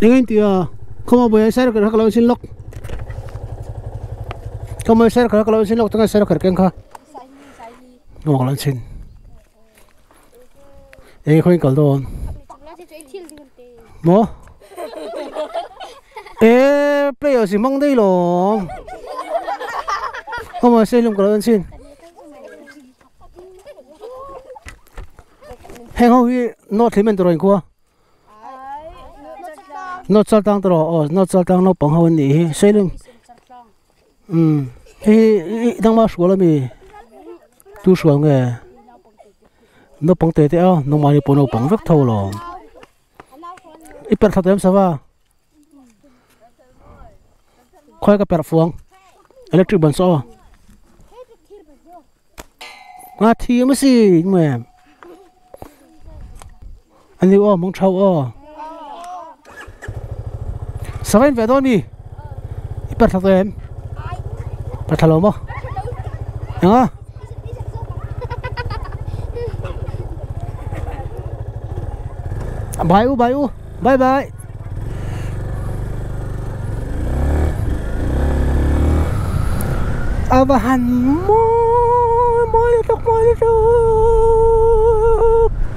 Engin tia khoma boy sir ka lo sin lok khoma sir ka lo sin lok tanga sir ka ken kha no lo sin e khoi kal don mo e player si mang dei lo khoma sir lum ka lo sin heng ho hi no thlimen toroin khuwa nó chal tang tro o nó chal tang no pang ho ni hi seilum hi dang ma shuala mi tu shual nge no pang te te a no ma ni po no pang vek tho lo i per thatem sawa khoi ka per fuang electric ban so nga thi ma si me anh đi ô mong trâu ô sao anh về đó mi bắt thật em bắt thật lâu mà nhá bye u bye u bye bye abahan moi moi tok moi tok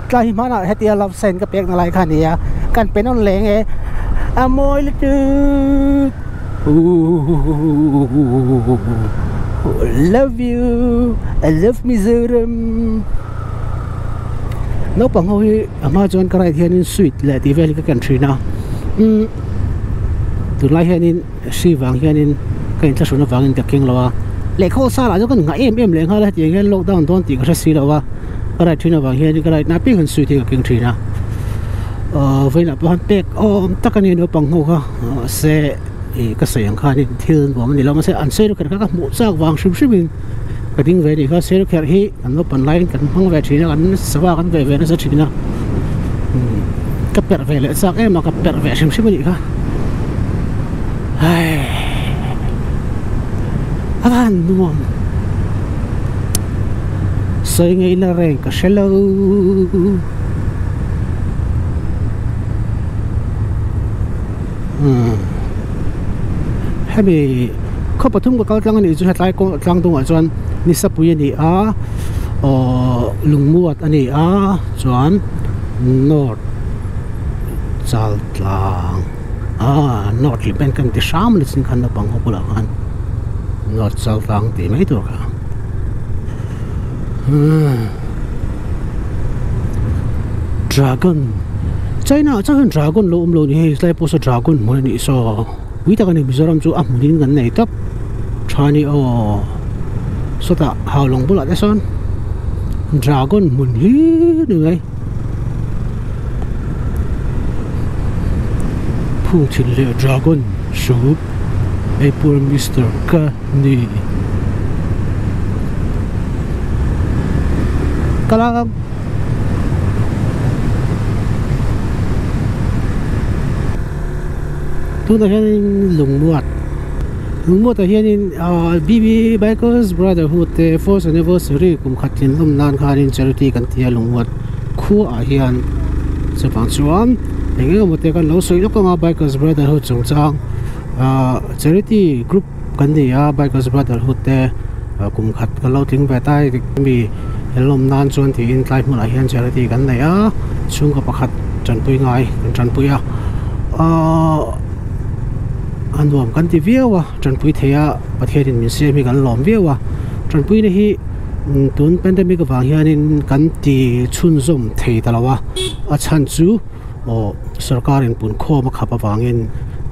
ใจมาหน่อยให้เตียเราเซ็นกับเปียกอะไรค่ะเนี่ยกันเป็นนั่นแหลงเออมอยลึก love you I love Mizoram นกปังเขาที่อามาจนกระไรเทียนินสวิตและตีเวลิกกันทรีนะตุลาเทียนินสีวังเทียนินกันจะสุนวังอินกับเก่งแล้ววะเล็กเขาซาลาจนกันงาเอ็มเอ็มเลยเขาเลยอย่างเงี้ยล็อกดาวน์ตอนตีก็ใช้สีแล้ววะอะไรที่นวังเฮียนี่ก็ไรน่าปิ้งสุดที่กับเก่งทีนะเวลาพอเป็กอ๋อตะกันนี่นปังหัวค่ะเสก็เสียงค่ะนี่ที่บอกมันนี่เรามาเสอันเสรุกก็หมูซากวางชิมชิมินกระดิ่งเวนี่ก็เสรุกฮีกันนปันไลน์กันห้องเวทีนะกันสว่ากันเวเวนั่นสักทีนะกับเปิดเวเลยซากเอ็มมากับเปิดเวชิมชิมินค่ะไอ้บ้านนุ่มสวยงามน่ารักก็เชลล์ให้มีข้อประทุมกับเขาตั้งอันนี้จุดท้ายก็ตั้งตรงอ่ะจวนนิสปุยนี่อ่ะอ๋อลุงมวดอันนี้อ่ะจวนนอร์จัลตางอ่านอร์ลิเป็นกันที่สามลิสินคันนับบังฮุบละกันนอร์จัลตางตีไม่ตัวค่ะDragon China จะเห็น Dragon โลมโลนี่ให้ไล่โพส Dragon มันนี่ซอวิธีการในมิโซรัมจูอ่ะมุนินกันไหนตับชานี่อ๋อสุดท้ายฮาวลงบุหลัดไอ้ซอน Dragon มุนฮีนี่ไงผู้ที่เลี้ย Dragon สูบไอ้พวกมิสเตอร์กานี่กลางทุกท่านลุงมวดลุงมวดแต่เฮียนี่ BB Bikers Brotherhood เต First Anniversary กุมขัดทินลุ่มนานคาริน Charity กันเทียลุงมวดคู่อาเฮียนจะฟังชวนอย่างเงี้ยหมดแต่กันเราสวยแล้วก็มา Bikers Brotherhood จงจัง Charity Group กันดีอ่ะ Bikers Brotherhood เตกุมขัดกันเราทิ้งไปใต้มีลมนานชวนที่อินไลฟ์มื่อไรเห็นเจอที่กันไหนอ่ะช่วงกับประคัดจันปุยไงจันปุยอ่ะอันรวมกันที่เวียวะจันปุยเทียประเทศอินโดนีเซียมีกันหลอมเวียวะจันปุยนี่ฮีตุนเป็นแต่มีกับวางเฮียนินกันที่ชุนซมเทียตะละวะอาชันจูโอ้สการอินปุ่นโคมาขับวางอิน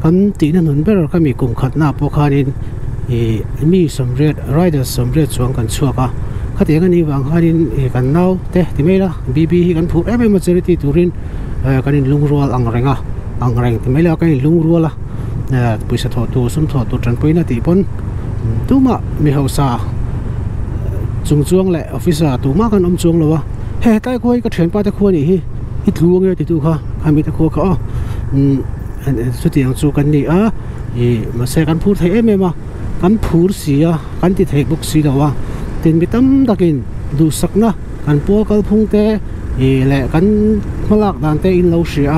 กันตีนั่นหุนเบลก็มีกลุ่มขัดหน้าพวกขานินมีสำเร็จไรเดอร์สำเร็จช่วงกันชั่วกะขัดเองกันนี้วางขานินกันเน่าเตะที่ไม่ละบีบีกันผูกเอฟเอ็มเจริตี้ตูรินกันอินลุงรัวอังเรงอ่ะอังเรงที่ไม่ละกันอินลุงรัวละปุยสะทอตัวสมทอตัวจันปุยนาตีปนตัวมามีเฮาซาจงจวงแหละออฟฟิศตัวมากันอมจวงเลยวะเฮ้ใต้คุยก็เฉียนป้าตะคุยนี่ฮีฮิตลวงเลยติดตัวค่ะใครมีตะคุยเขาอ๋อสุดที่ยังจูกันนี่อ่ะอีมาเสกันพูดไทยเอ็มมากันพูดเสียกันติดไทยบุกเสียแล้ววะตินไปตั้มตะกินดูสักนะกันปัวกันพุงเตะอีแหละกันมาลักดันเตะอินเลาเสีย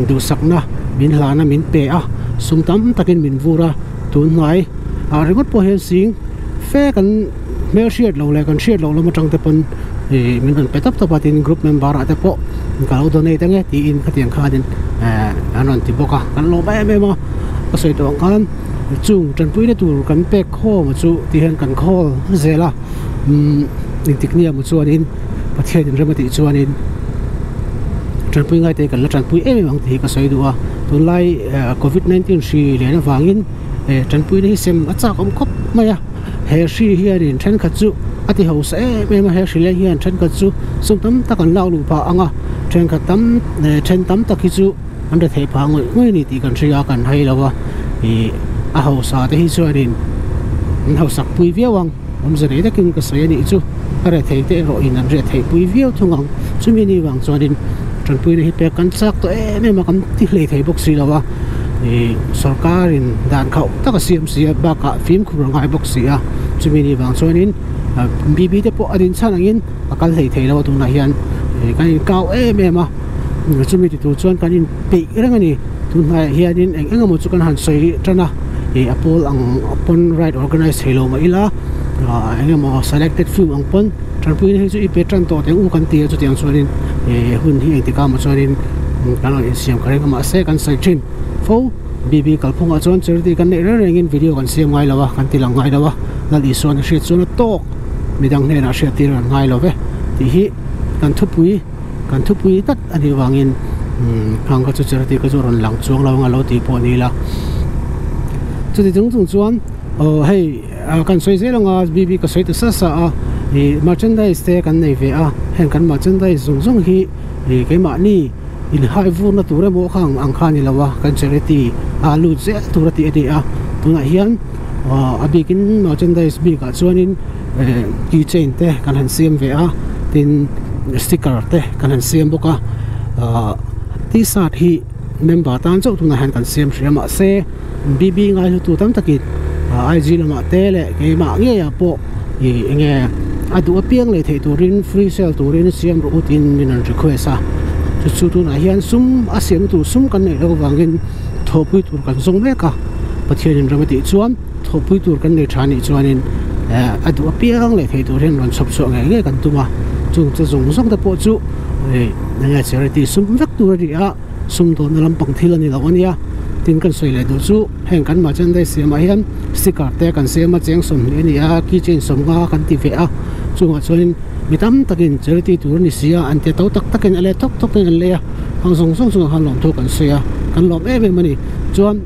ดูสักนะ min hlan a min pe a sum tam takin min vur a tun hnai ah ringawt pawh hian sing fe kan hmel hriat loh leh kan hriat loh lam atang te pawn ih min rawn pe tawp tawp a tin group member ah te pawh ka lo donate ange tiin khatiang khanin eh an rawn ti bawk a kan lawm em em a ka sawi tawh ang khan chung tanpuina tur kan pek khawm chu ti hian kan khawl zel a umm engtik ni emaw chuanin Pathian in rem a tih chuanin tanpui ngai te kan la tanpui em em ang tih hi ka sawi duh a tunlai eh covid 19 hri lian avangin eh tanpuina hi sem a chak awm khawp mai a he hri hianin thenkhat chu a ti hausa em em a he hri leng hian thenkhat chu sum tam tak an lak luh phah ang a thenkhat tam eh then tam tak hi chu an ri theih phah ngawih ngawih a ni tih kan hria a kan hai lo a ih a hausa te hi chuanin an hausak pui viau ang awmze nei takin ka sawi a nih chu a rethei te erawh in an reh theih pui viau thung ang chumi ni vang chuanin tanpuina hi pek kan chak tawh em em a kan ti hlei thei bawk si lo a ih sorkar in dan khauh tak a siam si a bakah fimkhur a ngai bawk si a chumi ni vang chuanin bibi te pawh a din chhan angin a kal hlei thei lo a tunah hian ih kan inkau em em a chumi ti tur chuan kan inpeih reng a ni tun hnaiah hianin eng eng emaw chu kan han sawi tan a ih a pawl ang pawn ride organize thei lo mah ila ah eng emaw selected few ang pawn tanpuina hi chu i pe tan tawh teh u kan ti a chutiang chuanin ih hun hi engtik ah maw chuanin kan rawn insiam ka reng a mahse kan sawi thin fo BB kalphungah chuan charity kan neih reng rengin video kan siam ngai lo a kan ti lang ngai lo a Lal Isuan a hriat chuan a tawk midang hnenah hriat tir an ngai lo ve tih hi kan thupui. Kan thupui tak a nih vangin khang kha chu charity kha chu a rawn lang chuang lo anga lo tih pawh a ni la. Chuti chung chung chuan aw hei kan sawi zel anga BB ka sawi ta sa sa a ih merchandise te kan nei ve a heng kan merchandise zawng zawng hi ih keimahni inhai vurna tur emaw khang ang kha a ni lo a kan charity a lut zel tur a tih a ni a tunah hian a bikin merchandise bikah chuanin eh keychain te kan han siam ve a tin. Sticker te kan han siam bawk a ahh t-shirt hi member tan chauh tunah hian kan siam hria mahse BB ngai hlu tu tam takin ahh IG lamah te leh keimah ngeiah pawh ih eng nge a duh apiang lei theih turin free sale turin siam rawh u tiin min rawn request a chu chu tunah hian sum a siamna tur sum kan neih loh avangin thawhpui tur kan zawng mek a Pathianin ram a tih chuan. Thawhpui tur kan nei tha anih chuanin eh a duh apiang leh thei tur hian rawn chhawp chhuah ngei ngei kan tum a, chung chu zawng zawng te pawh chu eh enge charity sum vek tur a ni a, sum dawnna lampang thil a ni lo a nia, tin kan sawi leh duh chu heng kan merchandise siamah hian sticker te kan siam a cheng 20 a ni a keychain 50 kan ti ve a, chungah chuanin mi tam takin charity tur a ni si a an ti to tak takin a let thawk thawk ten an lei a, hang zawng zawng chungah khan lawmthu kan sawi a, kan lawm em em a ni chuan.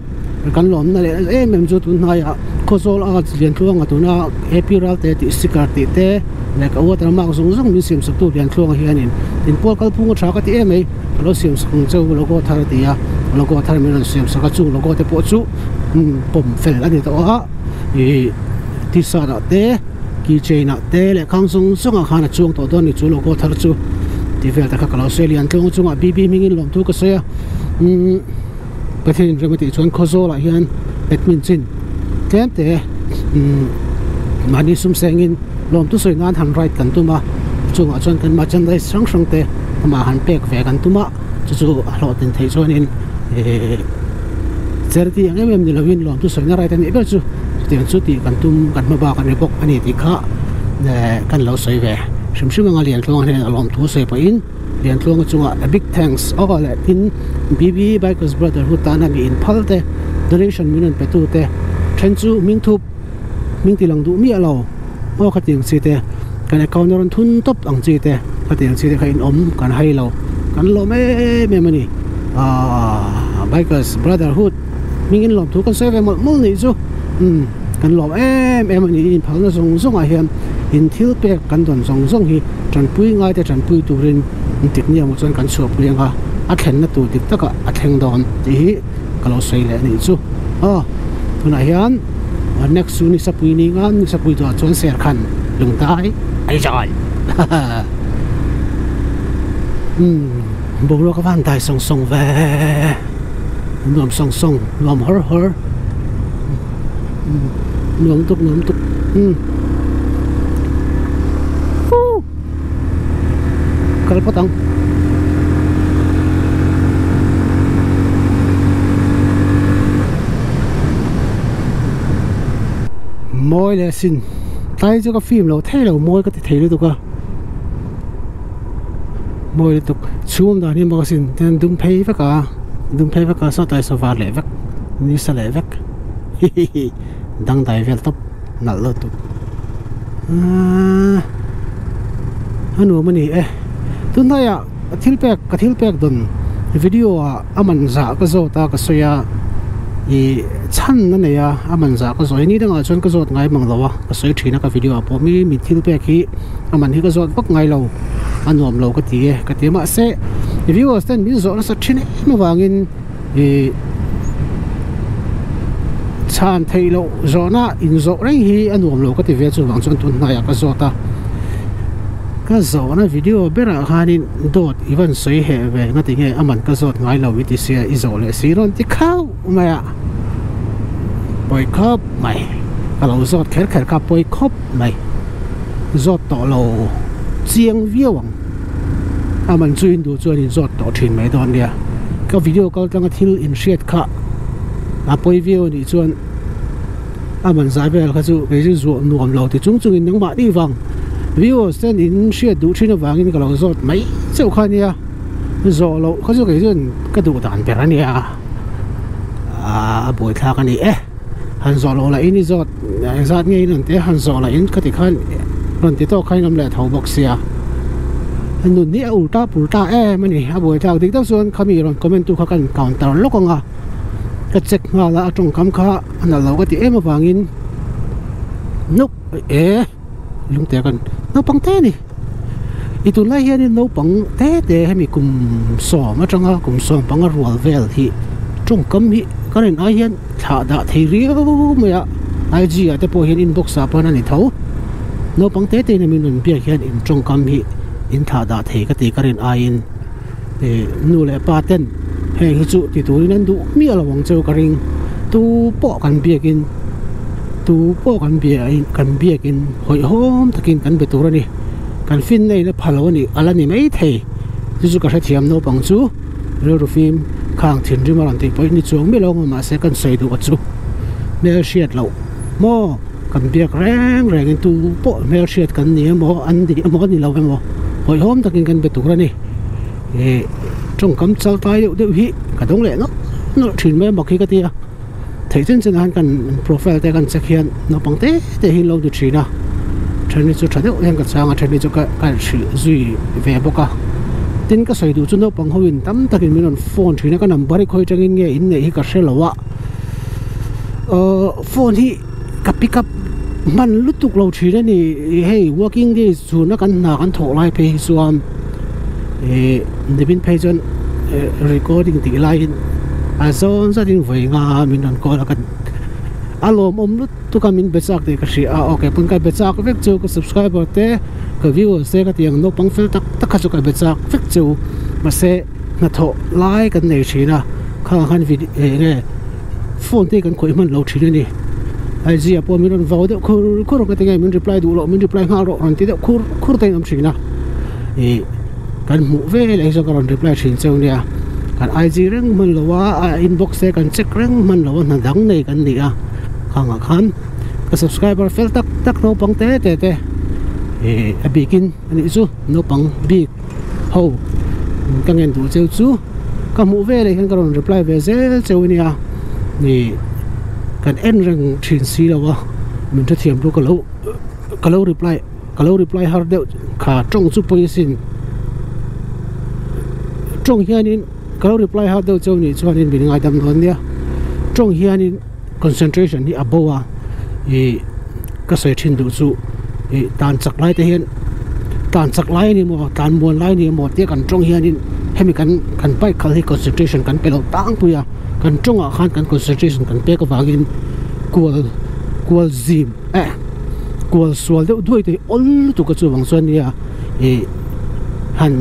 Kan lawmna leh em em chu tun hnaiah Khawzawl a Liantluanga tuna AP Ralte tih sticker tih te leh ka watermark zawng zawng min siam sak tu Liantluanga hianin in pawl kalphung a tha ka ti em mai ka lo siam sak ang cheu logo thar a ti a logo thar min rawn siam sak a chung logo te pawh chu pawm fel a ni tawh a ih t-shirt ah te keychain ah te leh khang zawng zawng ah khan a chuang tawh dawn a ni chu logo thar chu tih vel te kha ka lo sawi a Liantluanga chungah BB hmingin lawmthu ka sawi a umm. Pathian rem a tih chuan Khawzawlah hian admin chin tlem te umm mahni sum sengin lawmtu sawi nan han ride kan tum a chungah chuan kan merchandise hrang hrang te amah han pek ve kan tum a chu chu a hlawhtlin theih chuanin ehh charity ang em em ni lovin lawmtu sawina ride a nih ber chu chutiang chu tih kan tum kan hma bak a ni bawk a ni tih kha ehh kan lo sawi ve hrim hrim anga Liantluang hnenah lawmthu sawi pawhin. Liantluanga chungah a big thanks aw leh tin BB Bikers Brotherhood tana mi inphal te donation min rawn pe tu te then chu hming thup hming ti lang duh miah lo aw khatiang chi te kan account a rawn thun tawp ang chi te khatiang chi te kha in awm kan hai lo kan lawm em em a ni aaa Bikers Brotherhood hming in lawm thu kan sawi ve mawlh mawlh nih chu umm kan lawm em em a ni inphalna zawng zawngah hian in thil pek kan dawn zawng zawng hi. Tanpui ngaite tanpui turin dik ni emaw chuan kan chhuahpui anga a thlenna tur dik takah a thleng dawn tih hi ka lo sawi leh a nih chu. Aw tunah hian next chu Nisapui ni nga Nisapui duah chuan Serkhan Lungdai Aizawl umm boruak a van dai sawng sawng ve nuam sawng sawng nuam hawr hawr nuam tuk nuam tuk umm. Kal phawt ang. Mawi leh asin. Tlai chu ka film lo thei lo mawi ka ti thei lutuk a. Mawi lutuk. Chhung dan hi mak asin. Tian dum phei vek a. Dum phei vek a sawtlai saw var leh vek. Ni sa leh vek. Hihihi. Dangdai vel tawp nalh lutuk. Aaa a nuam a ni e. Tunhnaiah thil pek ka thil pek dawn video ah a man zah ka zawt a ka sawi a ih chhan a nei a a man zah ka zawh hi ni dangah chuan ka zawt ngai mang lo a ka sawi thin a ka video ah pawh mi mi thil pek hi a man hi ka zawt vak ngai lo a nuam lo ka ti e ka ti a mahse viewers ten min zawh nasa thin em avangin ih chhan theih loh zawhna inzawh reng hi a nuam lo ka ti ve chuvang chuan tun hnaiah ka zawt a ka zawhna video berah khanin dawt i van sawi heh ve nga tinge a man ka zawt ngai lo i ti sia i zawh leh si rawn ti khauh mai a pawi khawp mai ka lo zawt kher kher kha pawi khawp mai zawt tawh lo chiang viau ang. A man chu in duh chuan in zawt tawh thin mai dawn nia. Ka video kal tlanga thil in hriat kha a pawi viau a nih chuan a man zai vel kha chu kei chu zuah nuam lo ti chung chungin nangmah ni vang viewers ten in hriat duh thin avangin ka lo zawt mai chauh kha nia. Zawh loh kha chu kei chuan ka duh dan ber a nia. A buaithlak a ni e. Han zawh loh lah in i zawt engzat nge in rawn ti a han zawh lah in khati khan rawn ti tawk khan in awm leh tho bawk sia nun hi a ulta pulta em a ni a buaithlak dik deuh chuan khami rawn comment tu kha ka in counter lawk ang a ka check nghal a a tawngkam kha a nalh lo ka ti em avangin nuk e lungte kan naupang te a ni i tunlai hianin naupang te te hemi kum sawm atanga kum sawm panga rual vel hi tawngkam hi ka rin ai hian thlah dah thei riau mai a IG ah te pawh hian inbox ah pawh hian a ni tho naupang te te in min rawn biak hian in tawngkam hi in thlah dah thei ka ti ka rin aiin ih nu leh pa ten heng hi chu ti turin an duh miah lo ang cheu ka ring tu pawh kan biakin tu pawh kan biain kan biakin hawihhawm takin kan be tur a ni kan fin na in a pha lo a nih a la ni maithei chu chu ka hrethiam naupang chu rilru fim khang thinrim a rawn tih pawhin ni chuang miah lo ang mahse kan sawi duh a chu hmel hriat loh maw kan biak reng rengin tu pawh hmel hriat kan ni emaw an ni emaw a ni lo emaw hawihhawm takin kan be tur a ni ih tawngkam chal tai deuh deuh hi ka dawng leh nawlh nawlh thin mai a mak hi ka ti a. Theih chen chen ah hian kan profile te kan check hian naupang te te hi an lo ti thin a then hi chu tha deuh hian ka chang a then hi chu ka ka hrilh zui ve bawk a tin ka sawi duh chu naupang ho in tam takin min rawn phone thin a ka number hi khawi atangin nge in neih hi ka hre lo a ahh phone hi ka pick up hman lutuk lo thin a ni hei working days chhuna kan hna kan thawh lai phei hi chuan ih nimin phei chuan recording tih laiin a zawn zatin vawi nga min rawn call a ka a lawmawm lutuk a min be chak tih ka hria a okay pawn ka be chak vek chu ka subscriber te ka viewers te ka tih ang naupang fel tak tak kha chu ka be chak vek chu mahse hnathawh lai kan nei thin a khangah khan video eng nge phone te hi kan khawih hman lo thin a ni IG ah pawh min rawn vau deuh khur khur ang ka ti nge min reply duh loh min reply nghal rawh rawn ti deuh khur khur te in awm thin a ih kan hmuh vel ah hi chuan ka rawn reply thin cheu nia kan IG reng hman lo a a inbox te kan check reng hman lo a hna dang nei kan ni a khangah khan ka subscriber fel tak tak naupang te te te ih a bikin a nih chu naupang bik ho ka ngen duh cheu chu ka hmuh veleh hian ka rawn reply ve zel cheu a nia ih kan en reng thin si lo a min hrethiam chu ka lo ka lo reply ka lo reply har deuh kha tawng chu pawi asin tawng hianin ka lo reply har deuh cheu nih chuanin min ngaidam dawn nia tawng hianin concentration hi a bo a ih ka sawi thin duh chu ih tan chak lai te hian tan chak lai a ni maw tan muan lai a ni maw tia kan tawng hianin hemi kan kan bike khalh hi concentration kan pe lo tlangpui a kan tawngah khan kan concentration kan pek avangin kual kual zim eh kual sual deuh duai te hi awl lutuk a chuvang chuan nia ih han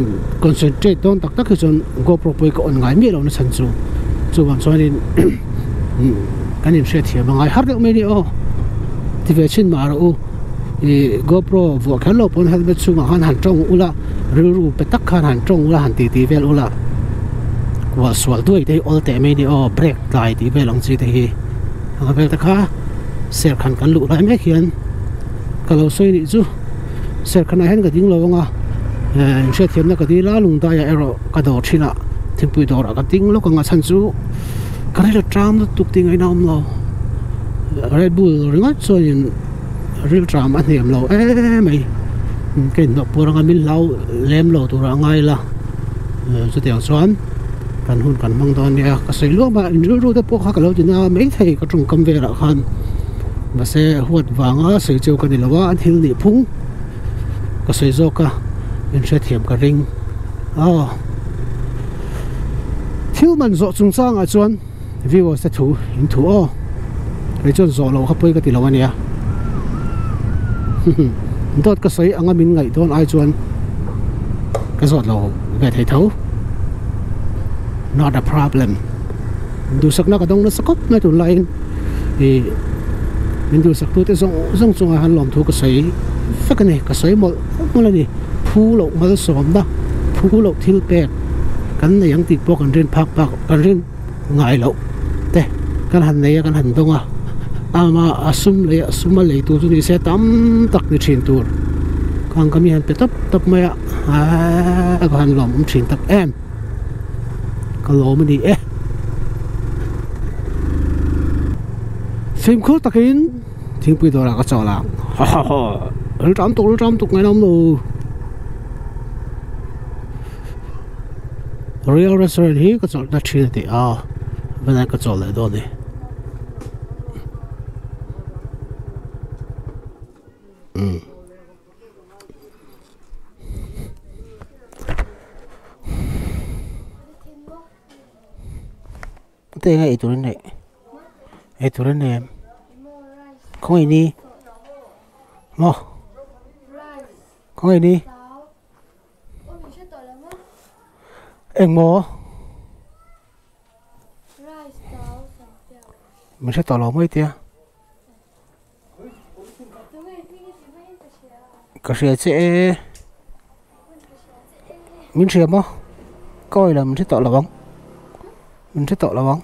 concentrate dawn tak tak hi chuan GoPro pawh hi ka on ngai miah lo na chhan chu chuvang chuanin kan inhriatthiam a ngai har deuh mai a ni aw ti ve chhin mah rawh u ih GoPro vuah kher lo pawn helmet chhungah khan han tawng ula rilru pe tak khan han tawng ula han ti ti vel ula kual sual duai te hi awl teh mai a ni aw brake tlai tih vel ang chi te hi ang vel te kha. Serkhan kan luh lai mek hian ka lo sawi nih chu Serkhanah hian ka ding lo ang a, inhriatthiamna ka dil a, Lungdaiah erawh ka dawr thin a, thingpui dawrah ka ding lawk ang a chhan chu ka ril a tram lutuk tih ngaihna a awm lo. Red Bull ringawt chuanin ril tram a hniam lo em mai, ka inhnawh puar anga min hlau lem lo turah a ngai la, chutiang chuan kan hun kan hmang dawn nia ka sawi luam a, in rilru te pawh kha ka lo ti na maithei ka tawngkam velah khan mahse huat vanga sawi cheu ka ni lo a, an thil nih phung ka sawi zawk a in hrethiam ka ring aw thil man zawh chungchangah chuan viewers te thu in thu aw kei chuan zawh loh kha pawi ka ti lo ania dawt ka sawi anga min ngaih dawn ai chuan ka zawt lo ve thei tho not a problem duhsakna ka dawng nasa khawp mai tun laiin ih min duhsak tu te zawng zawng chungah hian lawmthu ka sawi vek a ni ka sawi mawlh mawlh a ni phu loh malsawmna phu loh thil pek kan nei ang tih pawh kan rin phak phak kan rin ngai loh te kan han nei a kan han dawng a ama a sum lei a sum a lei tur chu ni se tam tak ni thin tur khang ka mi han pe tawp tawp mai a aaa ka han lawm awm thin tak em ka lawm a ni e fimkhur takin thingpui dawrah ka chawl ang ha ha ha rilṭam tuk rilṭam tuk ngaih nawm lo. Royal restaurant hi ka chawlhna thin a ti a vanah ka chawl leh dawn a ni. Umm. Te enge eitur in neih eitur in nei em khawngaih ni maw khawngaih ni. Engmaw? Min hre tawh lo mai tia. Ka hria che e. Min hria maw? Ka awih lo min hre tawh lo ang. Min hre tawh lo ang.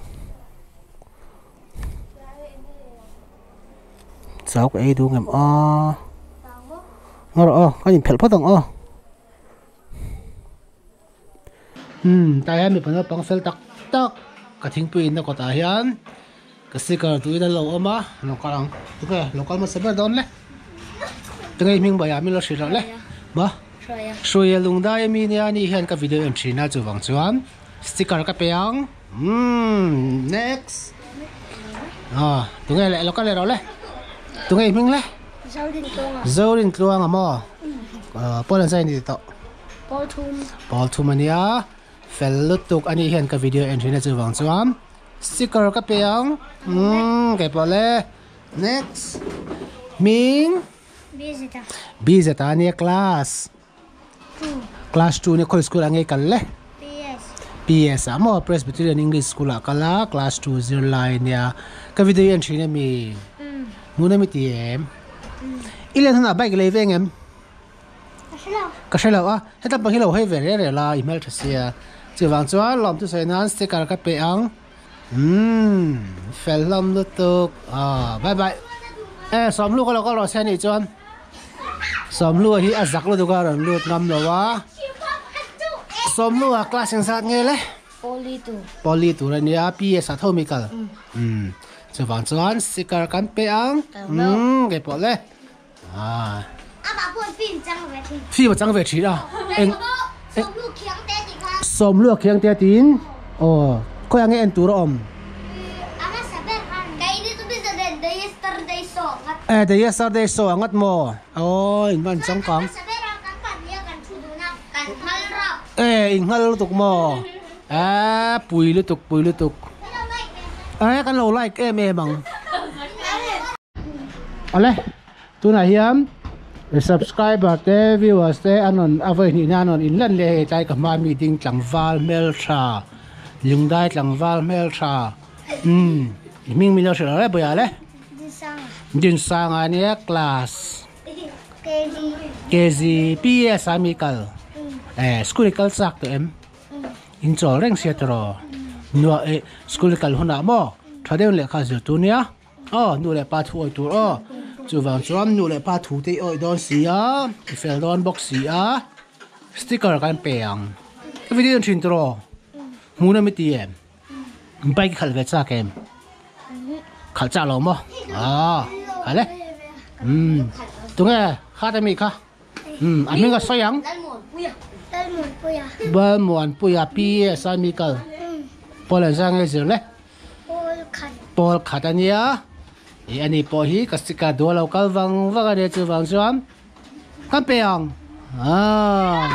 Chau ka ei duh ngem aw. Ngaw rawh aw, ka inphelh phawt ang aw. Umm tah hian mipa naupang fel tak tak ka thingpui inna kawtah hian ka sticker tuin an lo awm a lo kal ang tunge lo kal hmasa ber dawn le tunge i hming bai ah min lo hrilh rawh le maw Hruaia Lungdai ami nia ani hian ka video en thin a chuvang chuan sticker ka pe ang umm next ah tunge leh lo kal leh rawh le tunge i hming le Zorin Tluanga maw Paul an zai ni tawh Pawl thum. Pawl thum a nia fel lutuk a nih hian ka video en thin a chuvang chuan sticker ka pe ang umm kei pawh le next hming Bizeta Bizeta a nia class 2 class 2 nia khawi school ah nge kal le PS PS ah maw Presbyterian English school ah kal a class 2 zirlai nia ka video en thin ami hmun ami ti em i len hunah bike lei ve engem. Ka hre lo a, heta pang hi lo hawi ve reh reh la i hmeltha sia. Chuvang chuan lawmthu sawi nan sticker ka pe ang. Umm fel hlawm lutuk aw bye bye. E Sawmhlu ka lo kal rawh se anih chuan Sawmhlu hi a zak lutuk a rawn lut ngam lo a. Sawmhlu a class engzat nge le? Pawli tur. Pawli tur a nia PS ah tho mi kal. Umm chuvang chuan sticker kan pe ang. Umm keipawh le. Ah. Film a chang ve thin a. Eng Sawmlu a khiang te tiin. Aw, khawi ang nge en tur a awm? Eh, the yesterday show a ngat maw? Aw, in van changkang. Eh, in nghal lutuk maw? Eh, pui lutuk, pui lutuk. Eh, kan lo like em em ang. Awle, tunah hian subscriber te viewers te an rawn a vawi hnihna an rawn inlan leh hei tlai ka hma mi ding tlangval hmeltha lungdai tlangval hmeltha umm i hming min lo hrilh lo e bawiah le Dinsanga ania class KG PS ah mi kal eh school i kal chak tawh em in chawl reng sia tawh rawh nuah eh school i kal hunah maw tha deuh lehkha zir tur nia. Aw nu leh pa thu awih tur aw. Chuvang chuan nu leh pa thu te i awih dawn si a, i fel dawn bawk si a, sticker kan pe ang. Ka video en thin tur aw. Hmuh na mi ti em? Bike i khalh ve chak em? Khalh chak lo maw? Aw khalh e. Umm tunge khat ami kha? Umm a hming a sawi ang. Lalmuanpuia. Lalmuanpuia PS a mi kal. Pawl an zang nge zir le? Pawl khat. Pawl khat a nia. Ih ani pawh hi ka sticker duh a lo kal vang vang a nia chuvang chuan kan pe ang. Aaa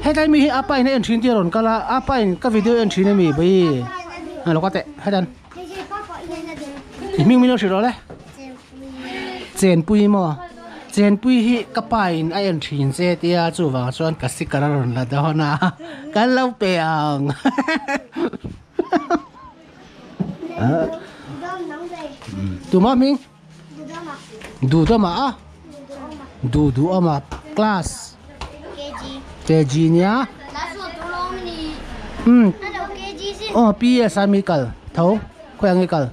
hetlai mi hi a pa in a en thin tih a rawn kal a, a pa in ka video en thin a mi bawi a lo ka teh hetan i hming min lo hrilh rawh le. Chenpui maw? Chenpui hi ka pa in a en thin che tia chuvang chuan ka sticker a rawn la dawn a kan lo pe ang. Tuma hming? Dudama a? Duduama class? KG nia? Umm aw PS a mi kal tho khawi ang i kal?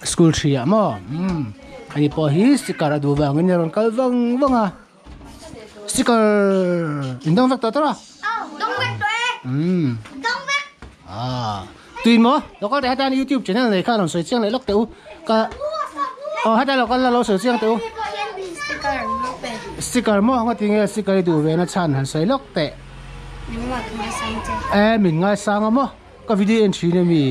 School 3 ah maw? Umm ani pawh hi sticker a duh vangin a rawn kal vang vang a. Sticker in dawng vek tawh tawh a? Umm ah tuin maw lo kal teh heta youtube channel nei khan rawn sawi chiang leh lawk teh u ka aw heta lo kal la lo sawi chiang teh u sticker maw nga tinge sticker i duh ve na chhan han sawi lawk teh e min ngaisang a maw ka video en thin ami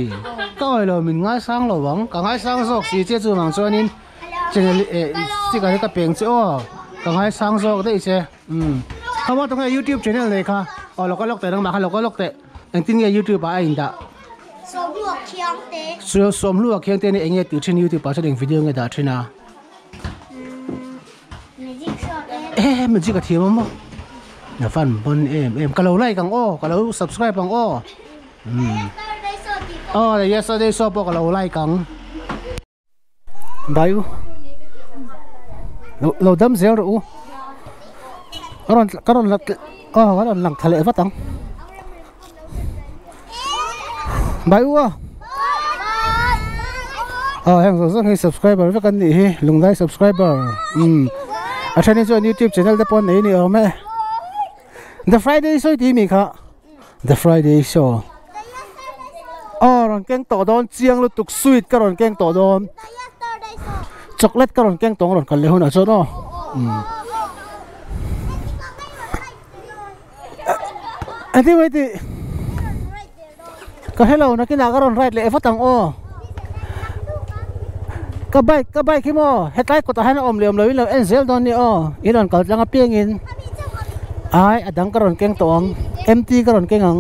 ka awih lo min ngaisang lo ang ka ngaisang zawk si che chuvang chuanin Channel eh sticker hi ka peng che aw ka ngaisang zawk daih che umm kha maw tunge youtube channel nei kha aw lo ka lawk teh nangmah kha lo ka lawk teh engtin nge youtube ah a in dah Sawmhluak Khiang te Sawmhluak Khiang te ni enge tih thin youtube ah chuan eng video nge dah thin a Magic show te eh magic a thiam a maw na van bon em em ka lo like ang aw ka lo subscribe ang aw umm aw yesterday show pawh ka lo like ang. Bai u lo lo dam zel rawh u ka rawn ka rawn la aw ka rawn lang thla leh vat ang bai u aw aw heng zawng zawng hi subscriber vek an nih hi lunglai subscriber umm a then hi chuan youtube channel te pawh an nei a ni awm e the friday sawi tih mi kha. The Friday Show Aw rawn keng tawh dawn chiang lutuk sweet ka rawn keng tawh dawn chocolate ka rawn keng tawh ang rawn kal leh hunah chuan aw umm engtin mai tih ka hrelo nakinah ka rawn ride leh vat ang aw ka bike ka bike hi maw hetlai kawtah hian a awm leh awm loin lo en zel dawn nia aw i rawn kal tlang apiangin ai a dang ka rawn keng tawh ang empty ka rawn keng ang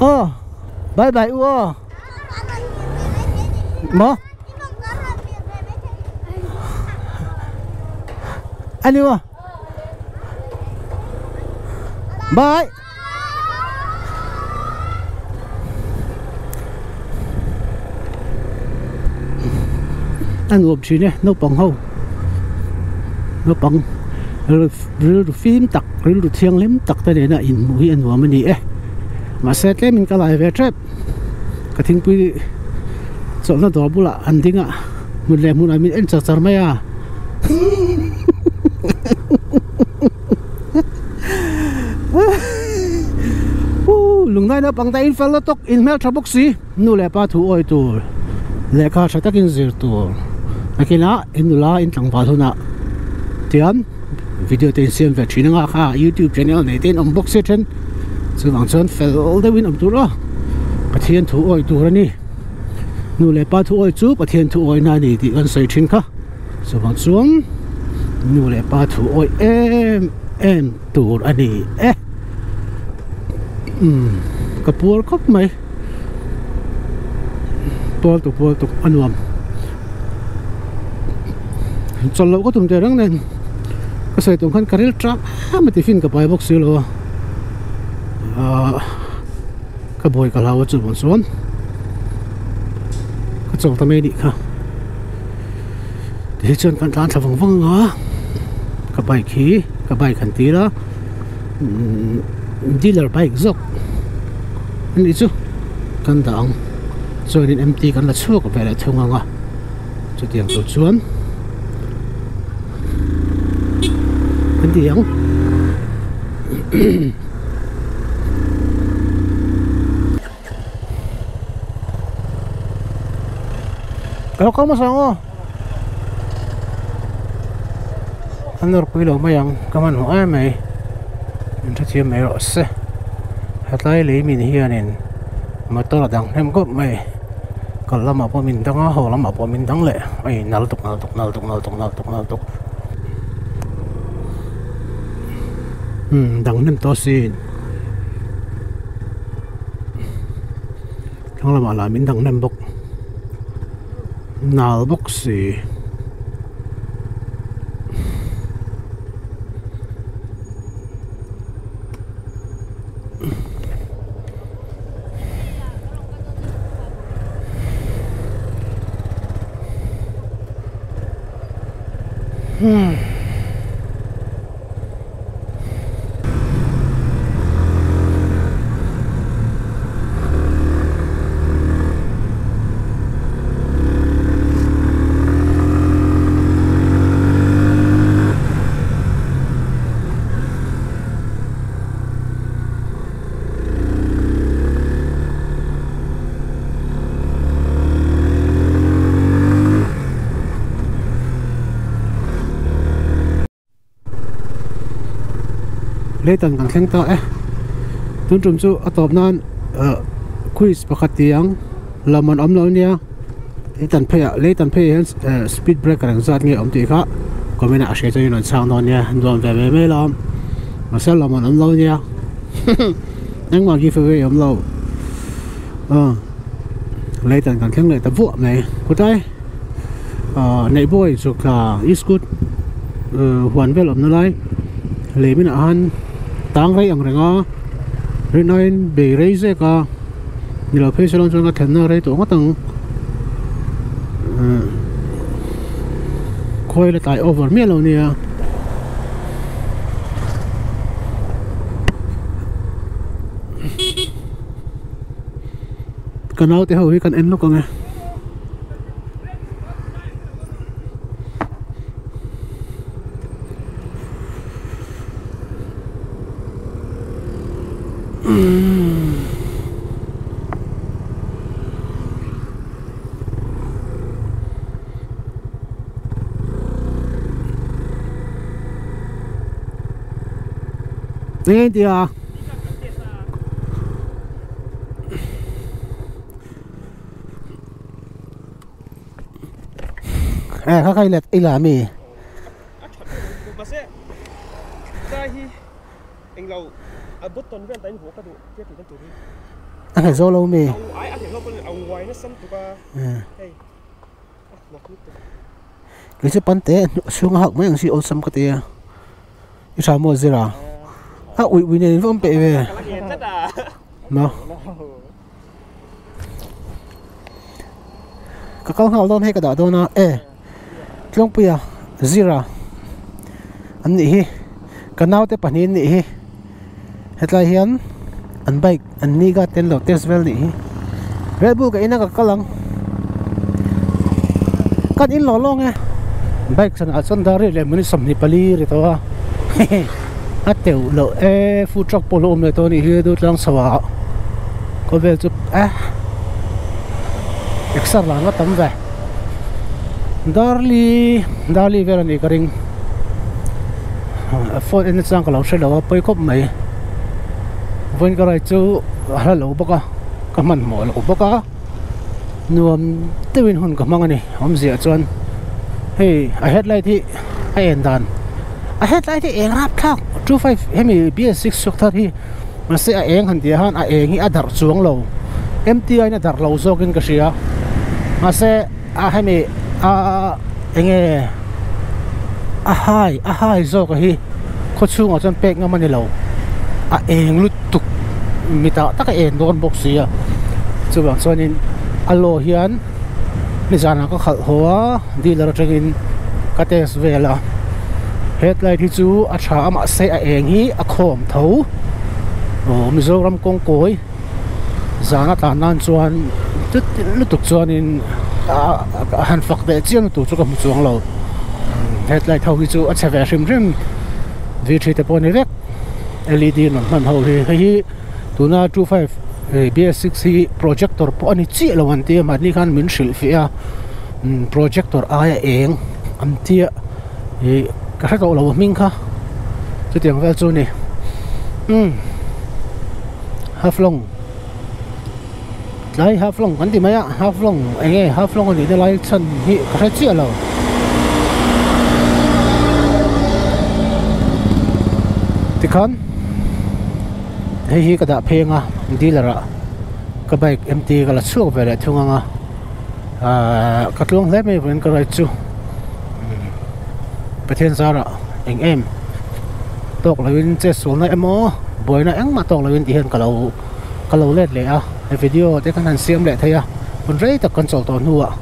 aw bye bye u aw maw ani maw bye. A nuam thin e naupang ho naupang rilru fim tak rilru thianghlim tak te nena inhmuh hi a nuam a ni e mahse tlemin ka lai ve tep ka thingpui chawlhna dawr bulah an ding a hmun leh hmunah min en char char mai a. Lungnai naupang te in fel na tawk in hmeltha bawk si nu leh pa thu awi tur lehkha tha takin zir tur nakinah in nula in tlangval hunah tian video te in siam ve thin anga kha youtube channel nei te in awm bawk si then chuvang chuan fel deuhin awm tur aw Pathian thu awi tur a ni nu leh pa thu awi chu Pathian thu awina a ni tih kan sawi thin kha. Chuvang chuan nu leh pa thu awih em em tur a ni e umm ka puar khawp mai puar tuk puar tuk a nuam chawlh loh ka tum teh reng nen ka sawi tum khan ka ril tang em a tiffin ka pai bawk si lo a ahh ka buai ka hlau a chuvang chuan ka chawlh ta mai a nih kha. Tihi chuan kan tlan thla vang vang a ka bike hi ka bike han tir a umm dealer bike zawk a nih chu kan dah ang. Chuanin MT kan la chhuak ve leh thung ang a, chutiang tur chuan kan ti ang. Ka lo kal hmasa ang aw. A nawrpui lo mai ang ka hmanhmawh em mai min hrethiam mai rawh se hetlai lei min hianin motor a dang hnem khawp mai kal lamah pawh min dang a haw lamah pawh min dang leh a in nal tuk nal tuk nal tuk nal tuk nal tuk nal tuk umm dang hnem tawh asin. Thlang lamah lah min dang hnem bawk nal bawk si. Leitan kan thleng ta e tun tum chu a tawp nan ah quiz pakhat tih ang lam an awm lo nia leitan phei ah leitan phei ah hian eh speed breaker ang zat nge awm tih kha comment ah a hria chuan in rawn chhang dawn nia nuam ve ve mai lo mahse lam an awm lo nia engmah give away a awm lo ah leitan kan thleng leh ta vuah mai khutlai. Ahh neih buai chuk thla iskut huan vel awmna lai lei minah han tang rei ang reng a rinaiin bei rei zek a ni lo phei sawn chuan ka thlenna rei tawh ngawt ang khawi la tlai over miah lo nia. Ka naute ho hi kan en lawk ang e. Eng tia. Eh kha kha i let i la mi. A that em mahse tlai hi englo a button vel ta in vuah ka duh tia tih dan tur hi. A nghet zo lo mi. A ai a nghet lo pawn a uai nasa lutuk a hei a hnawk lutuk. Kei chu pante chhung a hak mai ang chi awlsam ka ti a. I tha maw zira a uih uih nen in va awm peih ve maw ka kal nghal dawn hei ka dah dawn a e Tlawngpuia zira an nih hi ka naute pahnih an nih hi hetlai hian an bike an ni guard te an lo test vel nih hi Red Bull ka in a ka kal ang kan in lawh lawng e bike chhanah chuan dar riat leh minute 24 ri tawh a a teuh loh e food truck pawh a lo awm leh tawh a nih hi dutlang chho ah khawvel chu eh exer lah an la tam ve darli darli vel a nih ka ring phone en nachang ka lo hre lo a pawi khawp mai vawiin ka ride chu a hla lo bawk a ka hmanhmawh lo bawk a nuam deuhin hun ka hmang a ni awmzia chuan hei a headlight hi a en dan a headlight hi eng rapthlak 25 hemi BS6 chhuak thar hi mahse a eng han tih ah khan a eng hi a darh chuang lo MTI in a darh lo zawkin ka hria mahse a hemi a enge a hai a hai zawk a hi khaw chhungah chuan pek ngam a ni lo a eng lutuk mitah tak a eng dawn bawk si a chuvang chuanin a law hian nizanah ka khalh haw a dealer atangin ka test vel a headlight hi chu a tha a mahse a eng hi a khawm tho aw Mizoram kawng kawi zana tlan nan chuan Chuti lutuk chuanin a han fak teh chiam tur chu ka hmu chuang lo. Headlight ho hi chu a chhe ve hrim hrim V3 te pawh a ni vek led rawn hman ho hi hei hi tuna 25 BS6 hi projector pawh a ni chiah lo an tia mahni khan min hrilh fiah a projector aia eng an tia ih ka hre tawh lo a hming kha chutiang vel chu a ni umm Haflong. Tlai Haflong kan ti mai a Haflong eng nge Haflong a nih na lai chhan hi ka hre chiah lo. Tikhan hei hi ka dah pheng a dealer ah ka bike mt ka la chhuak ve leh thung ang a ahh ka tluang hle mai vawiin ka ride chu Pathian zarah eng em tawk loin chetsualna emaw buaina engmah tawk loin tih hian ka lo. Ka lo let leh a, he video te khan han siam leh thei a, hun rei tak kan chawlh tawh hnuah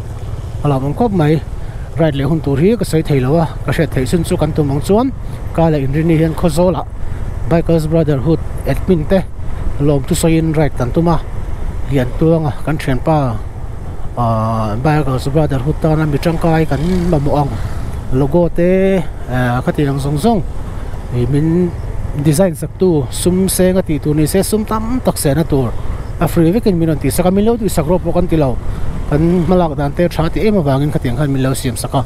a lo awm khawp mai. Ride leh hun tur hi ka sawi thei lo a, ka hriat theih chhun chu kan tum ang chuan ka leh Inrini hian Khawzawlah Bikers Brotherhood admin te lawm chu sawiin ride kan tum a, Liantuanga kan thianpa ahh Bikers Brotherhood tana mi tangkai kan mamawh ang logo te khatiang ang zawng zawng ih min design sak tu sum seng a tih tur ni se sum tam tak sehna tur a free vekin min rawn tih sak a min lo tih sak rawh pawh kan ti lo kan hmalak dan te tha tih em avangin khatiang khan min lo siam sak a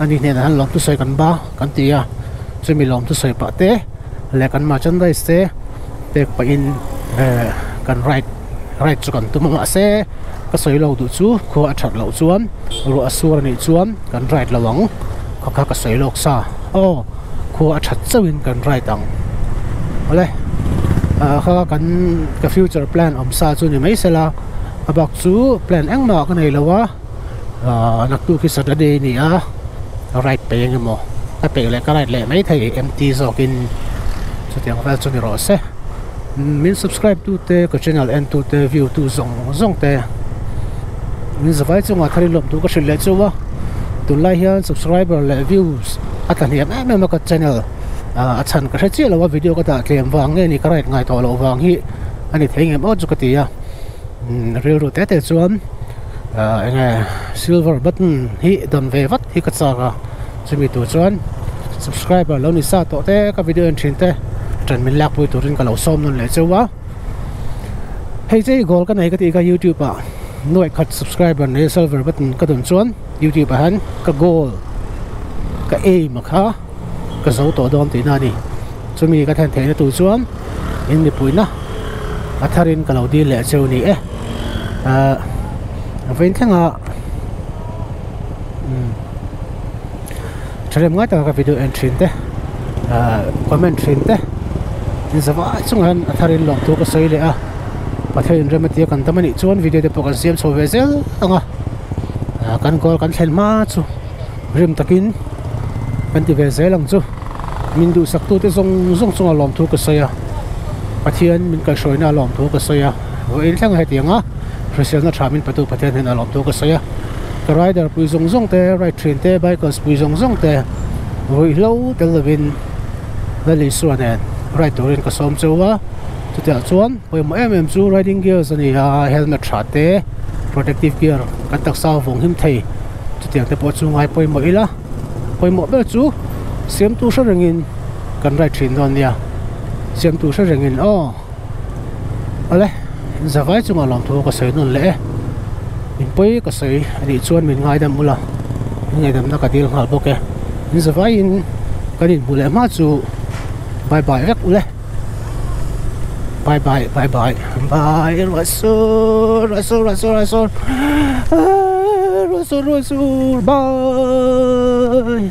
ani hnenah hian lawm thusawi kan ba kan ti a chumi lawm thusawi pah te leh kan merchandise te pek pahin eh kan ride ride chu kan tum a mahse ka sawi lo duh chu khua a that loh chuan ruah a sur a nih chuan kan ride lo ang kha kha ka sawi lawk sa aw. Khua a that chauhin kan ride ang awle ah kha kan ka future plan awm sa chu ni mai sela a bak chu plan engmah ka nei lo a ah naktuk hi saturday a ni a ride peih eng emaw ka peih leh ka ride leh mai thei mt zawkin chutiang vel chu ni rawh se min subscribe tu te ka channel en tu te view tu zawng zawng te min zavai chungah thar in lawm tur ka hrilh leh chu a tunlai hian subscriber leh views a tla hniam em em a ka channel ah a chhan ka hre chiah lo a video ka dah tlem vang nge ni ka right ngai tawh loh vang hi a ni thei ngem aw chu ka ti a umm rilru te te chuan ah eng nge silver button hi dawn ve vat hi ka chak a chumi tur chuan subscriber lo ni sa tawh te ka video en thin te ṭan min lakpui turin ka lo sawm nawn leh cheu a hei che hi goal ka nei ka tih kha youtube ah nuaih khat subscriber nei silver button ka dawn chuan. Youtube ah hian ka goal ka aim a kha ka zo tawh dawn tihna a ni chumi ka thlen theihna tur chuan in mipuina a tharin ka lo dil leh cheu a ni e ahh vawiin thlengah umm thalem ngai taka ka video en thin te ahh comment thin te in zavai chungah hian a tharin lawmthu ka sawi leh a Pathian inrem atia kan dam anih chuan video te pawh kan siam chho ve zel ang a. Kan goal kan thlen hma chu rim takin kan ti ve zel ang chu min duhsak tute zawng zawng chunga lawmthu ka sawi a Pathian min kaihhruaina a lawmthu ka sawi a vawiin thleng hetiang a hriselna tha min petu Pathian hian a lawmthu ka sawi a ka rider pui zawng zawng te ride thin te bikers pui zawng zawng te ruihhlo tel lovin Lal Isua nen ride turin ka sawm cheu a chutiang chuan pawimawh em em chu riding gears a ni a helmet tha te. Protective gear kan taksa vawng him thei chutiang te pawh chu ngai pawimawh ila pawimawh ber chu siamtu hre rengin kan ride thin dawn nia siamtu hre rengin aw awle zavai chungah lawmthu ka sawi nawn leh e min pawi ka sawi anih chuan min ngaidam ula min ngaidamna ka dil nghal bawk e in zavaiin kan inhmu leh hma chu bye bye vek ule. Bye bye bye bye bye Ruahsur Ruahsur Ruahsur Ruahsur Ruahsur Ruahsur bye.